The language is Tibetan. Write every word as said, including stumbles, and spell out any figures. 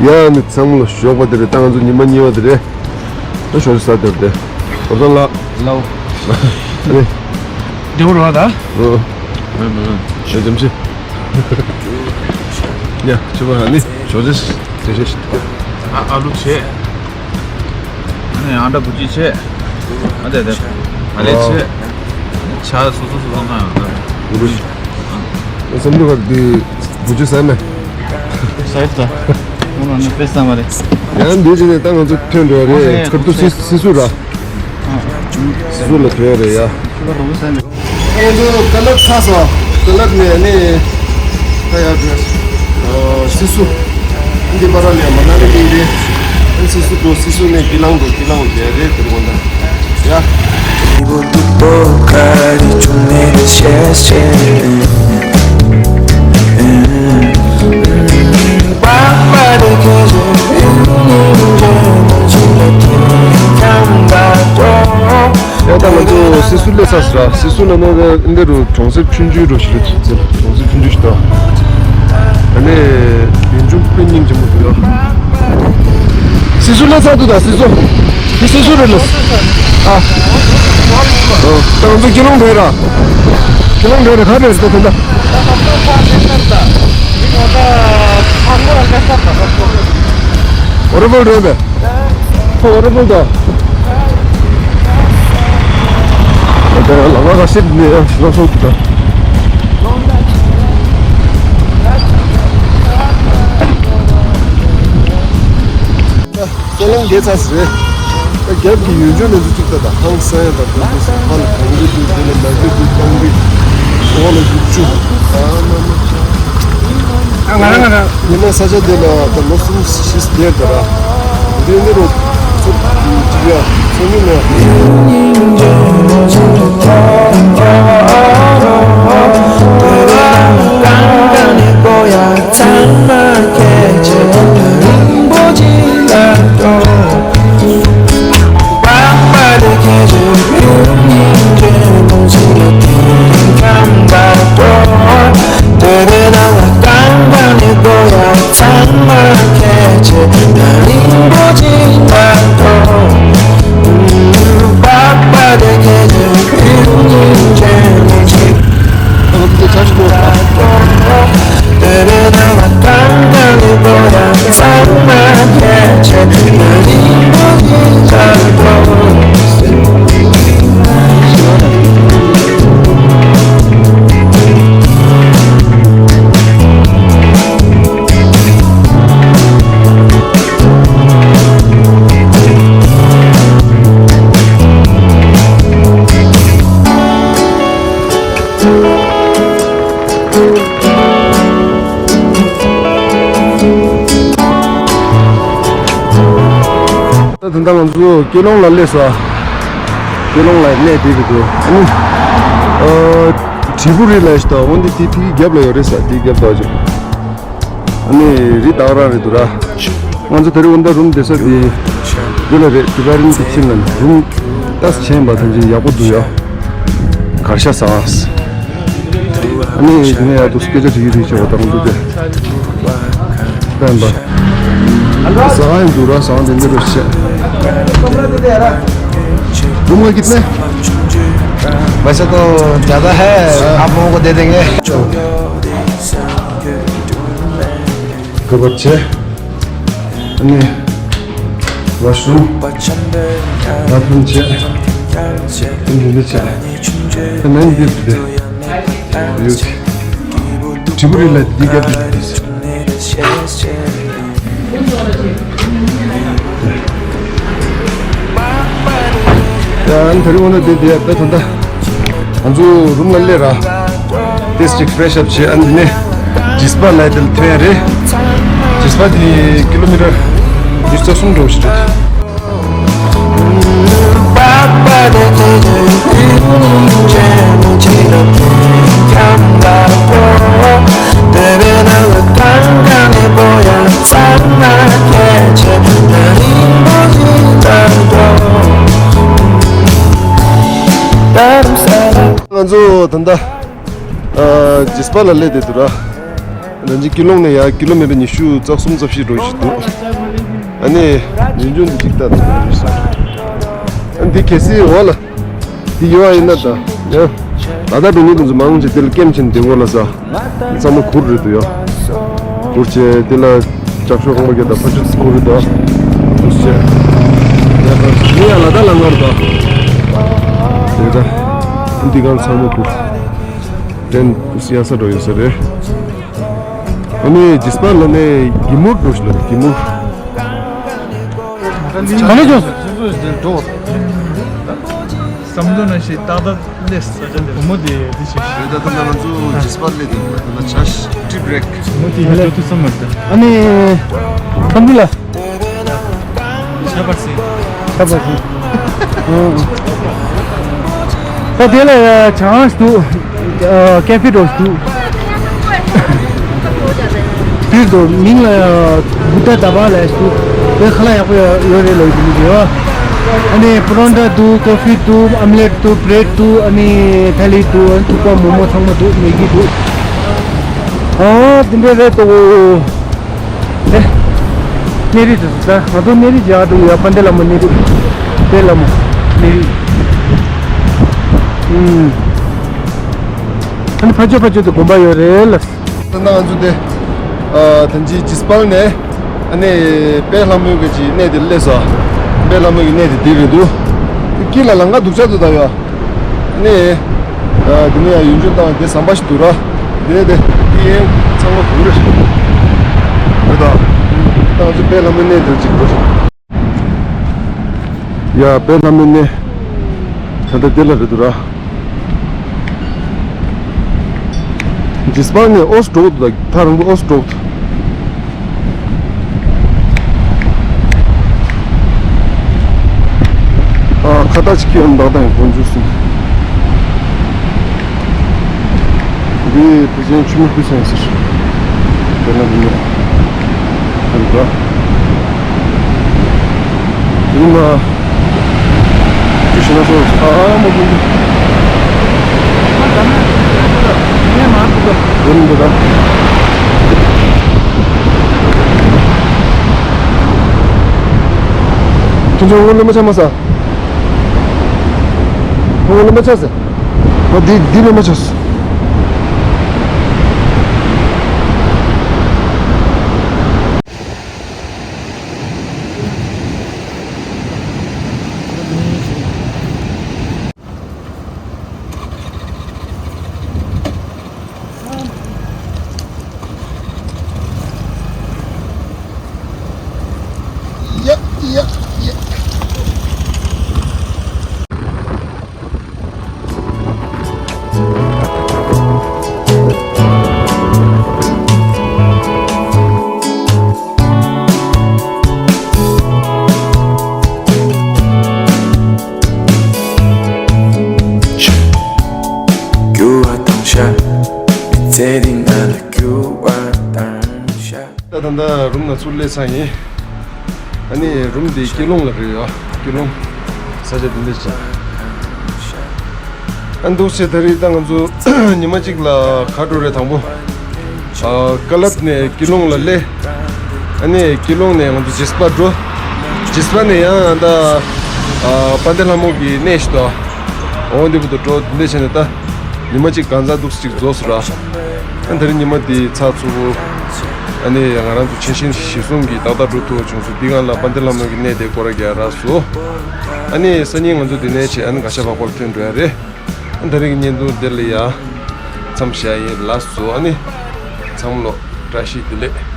ཡ་ནི་ཚང་མ་ལ་ཞོགས་པ་དེ་རེད། ད་ང་ཚོ་ཉི་མ་གཉིས་པ་དེ་རེད། ད་ཞོགས་ཇ་ཟ་དེར་དེ་རོ་ཚང་ལགས། ལའོ། ཨ་ནི། བདེ་པོ་རེད་པ་ད། ཨོ། ཞོགས་ཇ་མཆི། ཡ་ཆོས་པ་ཨ་ནི་ཞོགས་ཇ་དེ་རེད། ཨ་ཨ་ལུ་བྱས། ཨ་ནི་ཨ་འདྲ་བུ་ཅི་བྱས། ཨ་དེ་དེ་ཨ་ལས་བྱས། ཆ་སོ་སོ་སོ་སོ་ན་ཡང་ད། བུ་རུ། བསམ་བློ་ག་དེ་བུ་ཅི་ཟ་མེད། ཟ་ཡི་ད། ཁོང་རང་ནི་དཔེ་ཟ་མ་རེད། ཡང་འདི་ཅི་ནས་ད་ང་ཚོ་ཐོན་འགྲོ་རེད། ཁར་ཏུ་སི་སི་སུ་ར། སི་སུ་ལ་ཐོན་རེད་ཡ། ཁོང་ཚོ་ཀ་ལབ་ཚར་སོང་། ཀ་ལབ་ནས་ནི་ད་ཡར་འགྲོ། སི་སུ། འདི་པར་ལ་མ་ན་ལི་གི་རེད། སི་སུ་འགྲོ། སི་སུ་ནས་ཀི་ལང་འགྲོ། ཀི་ལང་འགྲོ་རེད་དེ་ལ་གོ་ད། ཡ། ཡ་ད་ང་ཚོ་སི་སུ་སླེབས་ཚར་ཟེར་ར། སི་སུ་ལ་ནི་འདི་རུ་གྲོང་གསེབ་ཆུང་ཆུང་རུ་ཞིག་རེད། གྲོང་གསེབ་ཆུང་ཆུང་ཞིག་དང་། ད་ནི་ཡུལ་ལྗོངས་དཔེ་སྙིང་རྗེ་མོ་འདུག་ཡ། སི་སུ་སླེབས་ཚར་འདུག་ད་སི་སུ། འདི་སི་སུ་རེད་ལ། ཨ། ད་ང་ཚོ་ཀི་ལོང་བྲོས་ར། ཀི་ལོང་བྲོས་ར་ག་རེ་རེད་ད་ད། ཨོ་རེ་བོལ་རེད་པས། ཁོ་ཨོ་རེ་བོལ་ད། ད་ལ་ང་ག་སེབ་ནས་ཡང་ང་སོང་གི་ད། སོ་ལང་རྒྱལ་ཚ་ཟེར། ད་རྒྱབ་ཀྱི་ཡུལ་ལྗོངས་ནས་འདི་ཅིག་ད་ད་ཧང་སང་ཡ་ད་ད་འདི་ཧ་ལ་གངས་རི་འདུག་དེ་ལ་ནགས་རི་འདུག་སྤང་རི། འོག་ལ་ཡུག་ཆུ། ཨ་མ་མ། ཨ་ང་རང་ང་རང་། ཉི་མ་ས་ཆ་འདི་ལ་ད་ལོ་གསུམ་བཞི་བསྡད་ད་ར། འདི་ནི་རུ་ཚུར་འཇིག་ཡ་ཚུར་ཉིན་ནས། ད་ད་ལྟ་ང་ཚོ་ཀེ་ལོང་ལ་སླེབས་སོང་། ཀེ་ལོང་ལ་གནས་བསྡད་ཀྱི་འདུག་ཨ་ནི། ཨ། དྲིལ་བུ་རི་ལ་ཞིག་དང་འོན་ཏེ་དེ་དེའི་རྒྱབ་ལ་ཡོད་རེད་ས། དེའི་རྒྱབ་ལ་ཅིག་ཨ་ནི་རི་དྭགས་རང་རེད་འདུག་ར། ང་ཚོ་དེ་རིང་འོ་ད་རུམ་བསྡད་ས་དེ་འདི་ལ་རེད། ཌི་ཝའི་ཌིང་ཀི་ཆེན་ལ་རུམ་ཏོག་ཙམ་ཆེན་པ་དང་ཅིག་ཡག་པོ་འདུག་ཡ། གར་ཤ་ཟ། ཨ་ནི་དེ་ནས་ཡར་དུ་སྐད་ཆ་དྲི་གི་རེད་བྱས་པ་དང་འདུག་སྟེ། སྤེན་པ། ཟ་ཁང་ཡང་འདུག་ར། ཟ་ཁང་དེ་འདི་རུ་བྱས། रुम का कितने? वैसे तो ज़्यादा है, आप लोगों को दे देंगे। ཁ་པར་བྱས། ཨ་ནི། ཝ་ཤ་རུམ། བ་ཐུམ་བྱས། ཐུམ་འདི་འདི་བྱས། ཨ་ནི་འདི་འདི། ཡོད། དྲིལ་བུ་རི་ལ་འདི་རྒྱབ་འདི། ཡང་དེ་རིང་འོ་ན་འདི་འདི་ད་ད་ད། ང་ཚོ་རུམ་ལ་སླེབས་ར། ཏོག་ཙམ་ཅིག་ཕེ་རེ་ཤི་ཨབ་བྱས། ཨ་ནི་འདི་ནས་ཇི་སི་པ་ལ་དེ་ལ་ཐོན་ཡ་རེད། ཇི་སི་པ་དེ་ཀི་ལོ་མི་ཊར་ཉི་ཤུ་རྩ་གསུམ་འགྲོ་ཞིག་རེད། ང་ཚོ་ད་ལྟ། ཨ། ཇི་སི་པ་ལ་སླེབས་བསྡད་འདུག་ར། ད་ཅི་ཀི་ལོང་ནས་ཡར་ཀི་ལོ་མི་ཊར་ཉི་ཤུ་རྩ་གསུམ་རྩ་བཞི་འགྲོ་བཞིན་འདུག་ཨ་ནི་ཉིན་རྒྱུན་འདི་གཅིག་ལྟ་དང་། ཨ་འདི་གལ་སྲིད་འོག་ལ་འདི་ཡོད་ཡིན་ན་ད་ཡ། ད་ལྟ་འགྲོ་མཁན་དེ་ཚོ་མང་ཆེ་དེ་ལ་ཀེམ་ཆེན་འདི་འོག་ལ་ས། ཚང་མ་གུར་རེད་འདུག་ཡ། གུར་བྱས་དེ་ལ་ལྕགས་ཤོག་ཁང་པ་རྒྱག་དང་ཕ་ཆུ་གུར་རེད་འདུག་གུར་བྱས། ཡ་ད་ཡ་ལ་ད་ལ་ངར་འདུག་དེ་ད་འདི་གང་ཚང་མ་གུར། དྲན་ཡ་ས་འགྲོ་ཡོད་ས་རེད། ཨ་ནི་ཇི་སི་པ་ལ་ནས་གི་མུར་འགྲོ་ཞིག་ལ་གི་མུར། ག་ནས་བྱུང་། བསམ་བློ་ནང་བཞིན་ཏག་ཏག་སླེབས་ས་ཆ་དེ་བུ་མོ་དེ་དེ་བྱས་ཤིག་ད་ལྟ་ང་ཚོ་ཇི་སི་པ་སླེབས་དེ་ད་ལྟ་ཆ་ཤས་ཊི་བྷི་རེག་བུ་མོ་དེ་ཧ་ལས་ཐུག་ས་མ་རེད། ཨ་ནི་ཁམ་བུ་ལ། ཆ་པར་སི། ཆ་པར་སི། ཨོ། ད་དེ་ལ་ཆང་འདུག་ཨ་ཀེ་ཧྥེ་འདྲ་འདུག་དེ་ཚོ་མིང་ལ་བུདྡྷ་ད་བ་ལབ་འདུག་དེ་ཁ་ལག་ཡག་པོ་ཡོད་རེད་ལབ་ཀྱི་འདུག་ཨ་ནི་པ་རོན་ཊ་འདུག་ཀོ་ཧྥི་འདུག་ཨམ་ལེ་ཊི་འདུག་བྷི་རེཌ་འདུག་ཨ་ནི་ཐ་ལི་འདུག་ཨ་ནི་ཐུག་པ་མོག་མོག་ཚང་མ་འདུག་མེ་གི་འདུག་ཨོ་དེ་འདྲ་རེད་དོ། ཨེ། གནས་རི་དེ་ཚོ་ད་ང་ཚོ་གནས་རི་རྒྱག་འདུག་ཡ། དཔལ་ལྡན་ལྷ་མོ་གནས་རི། དཔལ་ལྷ་མོ་གནས་རི། ཨུམ། ཨ་ནི་ཕ་ཇོ་ཕ་ཇོ་དེ་དགོན་པ་ཡོད་རེད་ལ། ད་ལྟ་ང་ཚོ་དེ་ཨ་ད་ཅི་ཇི་སི་པ་ལ་ནས་ཨ་ནི་དཔལ་ལྷ་མོའི་གི་ཅི་གནས་དེ་སླེབས་སོང་། དཔལ་ལྷ་མོའི་གི་གནས་དེ་འདི་རེད་འདུག་དཀྱིལ་ལ་ལམ་ཁ་སྡུག་ཅག་འདུག་ད་ཡ། ནས། ཨ་དེ་ནས་ཡང་ཡུལ་ལྗོངས་དང་དེ་ཟམ་པ་ཞིག་འདུག་ར། དེ་ནས་དེ་དེ་ཡན་ཚང་མ་གུར་རེད། རེད་ད། ད་ང་ཚོ་དཔལ་ལྷ་མོའི་གནས་དེར་ཅིག་འགྲོ། ཡ་དཔལ་ལྷ་མོའི་གནས། ད་ལྟ་དེ་ལ་རེད་འདུག་ར། ཇི་སི་པ་ནས་ཨོ་སི་འགྲོ་འདུག་ད་ཐག་རིང་པོ་ཨོ་སི་འགྲོ་འདུག་ཨ་ཁ་བཏགས་ཅིག་གིས་འདག་དང་དགོན་མཇུག་སུ། འདི་དེ་ཅན་ཆུ་མིག་ཁུལ་ཚན་ཟེར། དེ་ན་འདི་ནས་དེ་འདྲ། དེ་ནི་མ་ཅི་ཞིག་ན་སོ་ཨ་ཨ་མ་ཀུན་ཏུ། དེ་ནི་འདི་ད། ཁྱེད་ཚོ་དངུལ་ལོན་མ་ཆགས་མ་ས། ཁོང་ལ་མ་ཆགས་ཟེར། ཨ་འདི་འདི་ལ་མ་ཆགས། ཡ་ཡ་ཡ། རྒྱུ་བ་དང་ཤ། མི་ཚེ་འདི་ང་ལ་རྒྱུ་བ་དང་ཤ། ད་ད་ལྟ་རུམ་ནང་ཚུར་སླེབས་ཚར་ཡིན། ཨ་ནི་རུམ་འདི་ཀི་ལོང་ལ་རེད་ཡ། ཀི་ལོང་ས་ཆ་འདི་འདྲ་ཞིག་ཨ་འདུག་སེ་ད་རེས་ད་ང་ཚོ་ཉི་མ་གཅིག་ལ་ག་འགྲོ་རེད། དང་པོ་ཨ་ཀ་ལབ་ནས་ཀི་ལོང་ལ་སླེབས། ཨ་ནི་ཀི་ལོང་ནས་ང་ཚོ་ཇི་སི་པ་འགྲོ། ཇི་སི་པ་ནས་ཡང་ད་ཨ་དཔལ་ལྡན་ལྷ་མོ་གི་གནས་ཤིག་ཏུ་འོང་། འདི་བུ་དུ་འགྲོ་འདི་འདྲ་བྱས་ནས་ད་ཉི་མ་གཅིག་གང་ཟག་འདུག་སེ་གཅིག་རྫོགས་སོང་ར། ཨ་ད་རེས་ཉི་མ་འདི་ཚགས་ཚུད་པོ། ཨ་ནི་ང་རང་ཚོ་ཆེ་ཤིང་གཞི་བཟུང་གིས་ཏག་ཏག་འགྲོ་ཐུབ་པ་བྱུང་སོང་། འདི་སྒང་ལ་དཔལ་ལྡན་ལྷ་མོ་གི་གནས་དེ་སྐོར་ར་རྒྱག་རག་སོང་། ཨ་ནི་སང་ཉིན་ང་ཚོ་འདི་ནས་བྱས་ཨ་ནི་ག་ཤ་བག་པར་ཐོན་འགྲོ་ཡ་རེད། ཨ་ད་རེས་ཀྱི་བརྙན་ཐུང་འདི་ལ་ཡ་མཚམས་བཞག་ཡིན་ལགས་སོ། ཨ་ནི་ཚང་མ་ལོ་བཀྲ་ཤིས་བདེ་ལེགས།